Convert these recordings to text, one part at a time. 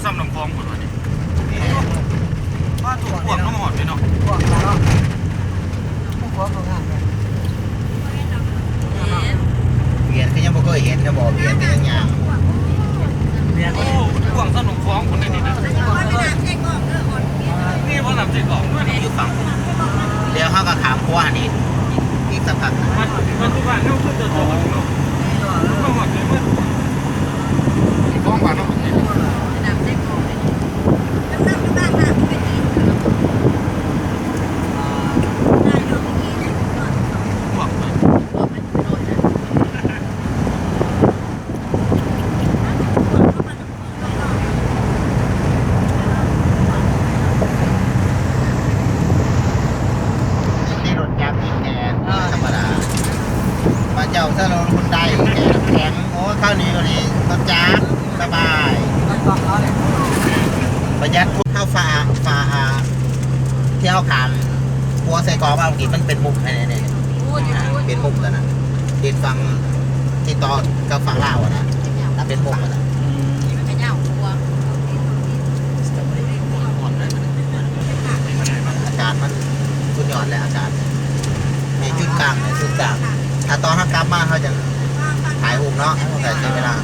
ຊ່ຳນ້ຳຂອງພຸ້ນວ່ານີ້ ມາຖືກພວກນ້ຳຮອດເລີຍເນາະ ພວກເນາະ ພວກຂອງເຂົາງາມເນາະ ວຽນຄືຍັງບໍ່ເຄີຍເຫັນນະ ບໍ່ ວຽນຄືຍັງຍ່າງ ໂອ້ ພວກຊ່ຳນ້ຳຂອງພຸ້ນນີ້ນະ ນີ້ບໍ່ນ້ຳໃສ່ກອງດ້ວຍ ຢູ່ຝັ່ງ ແລ້ວເຮົາກໍຂ້າມຂົວຫັ້ນອີກ ອີກສັກພັກ ມັນ ມັນຄືບ້ານເຮົາຄືຕົວໂຕເນາະ ມາຮອດນີ້ໝົດ ຂອງບ້ານເຮົາ ມີລົດຈັກ ມີແຕ່ທຳມະດາ ບາດເຈົ້າໃຊ້ລົດຮຸນໄດ ແຂງ ໂອ້ຍ ຄາວນີ້ ໂອ້ ນີ້ລົດຈັກ ສະບາຍ ປະຢັດ ເຮົາຝາ ຝາ ອ່າ ທີ່ເຮົາຂ້າມຂົວໃສ່ກອງມາເມື່ອກີ້ ມັນເປັນມຸມໃຫ້ແນ່ໆ ເປັນມຸມຕົວນັ້ນ ຕິດຝັ່ງທີ່ຕໍ່ກັບຝັ່ງລາວຫັ້ນນະ ເປັນມຸມຫັ້ນນະ ອືມ ອາກາດມັນສຸດຍອດແຫຼະ ອາກາດ ໃນຈຸດກາງ ໃນສູນກາງ ຖ້າຕອນເຮົາກັບມາ ເຮົາຈະຖ່າຍຮູບເນາະ ເຮົາກໍເສຍເວລາ.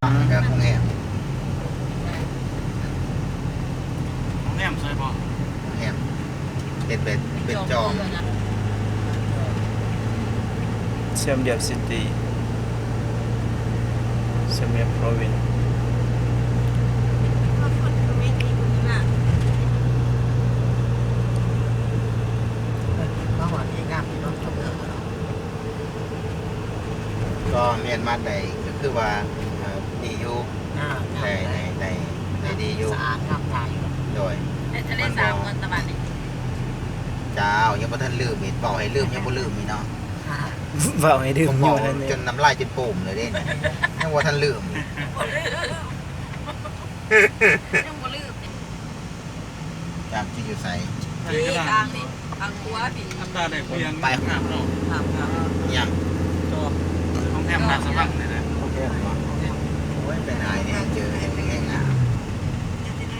ໂຮງແຮມ ໂຮງແຮມໃສ່ບໍ່? ໂຮງແຮມ ເຮັດເປັນ ເປັນຈອມ Siam Reap City, Siam Reap Province. ມາຮອດນີ້ງາມຢູ່ເນາະ ຊົມວິວເນາະ ກໍແມ່ນມາໄດ້ ກໍຄືວ່າ ເອີ ດີຢູ່ ອ່າ ໄດ້ ໄດ້ ໄດ້ ໄດ້ດີຢູ່ ສະອາດງາມຕາຢູ່ ໂດຍ ໄດ້ທະເລສາບ ມັນບໍ່ ເນາະ ຕະບາດນີ້ ເຈົ້າ ຍັງບໍ່ທັນລືມອີກ ເວົ້າໃຫ້ລືມຍັງບໍ່ລືມອີກເນາະ ເວົ້າໃຫ້ລືມ ເວົ້າຈົນນ້ຳລາຍຈົນໂປ່ງເລີຍເດ້ ຍັງບໍ່ທັນລືມອີກ ບໍ່ລືມ ຍັງບໍ່ລືມ. ຈາກທີ່ຢູ່ໃສ? ນີ້ກາງນີ້ ກາງຂົວພີ້ ອັນຕາໄດ້ຜູ້ຫຍັງ ໄປ ງາມເນາະ ງາມໆ ຫຍັງ? ຈອບ ໂຮງແຮມລາຊະວັງນີ້ແຫຼະ ໂຮງແຮມບໍ່? ໂອ້ຍ ໄປຫຼາຍແຮງ ເຈີແຮງ ແຮງງາມ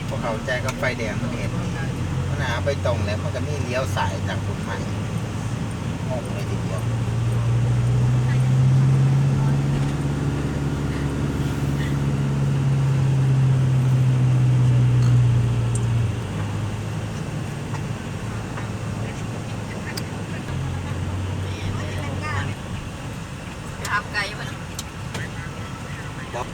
ບໍ່ເຂົ້າໃຈກັບໄຟແດງ ມັນເຫັນ ມັນຫາໄປຕົງແລ້ວ ມັນກໍມີລ້ຽວຊ້າຍຈາກພຸ້ນມາ ງົງເລີຍທີດຽວ. ໄປຫາໄກບໍ່? ບໍ່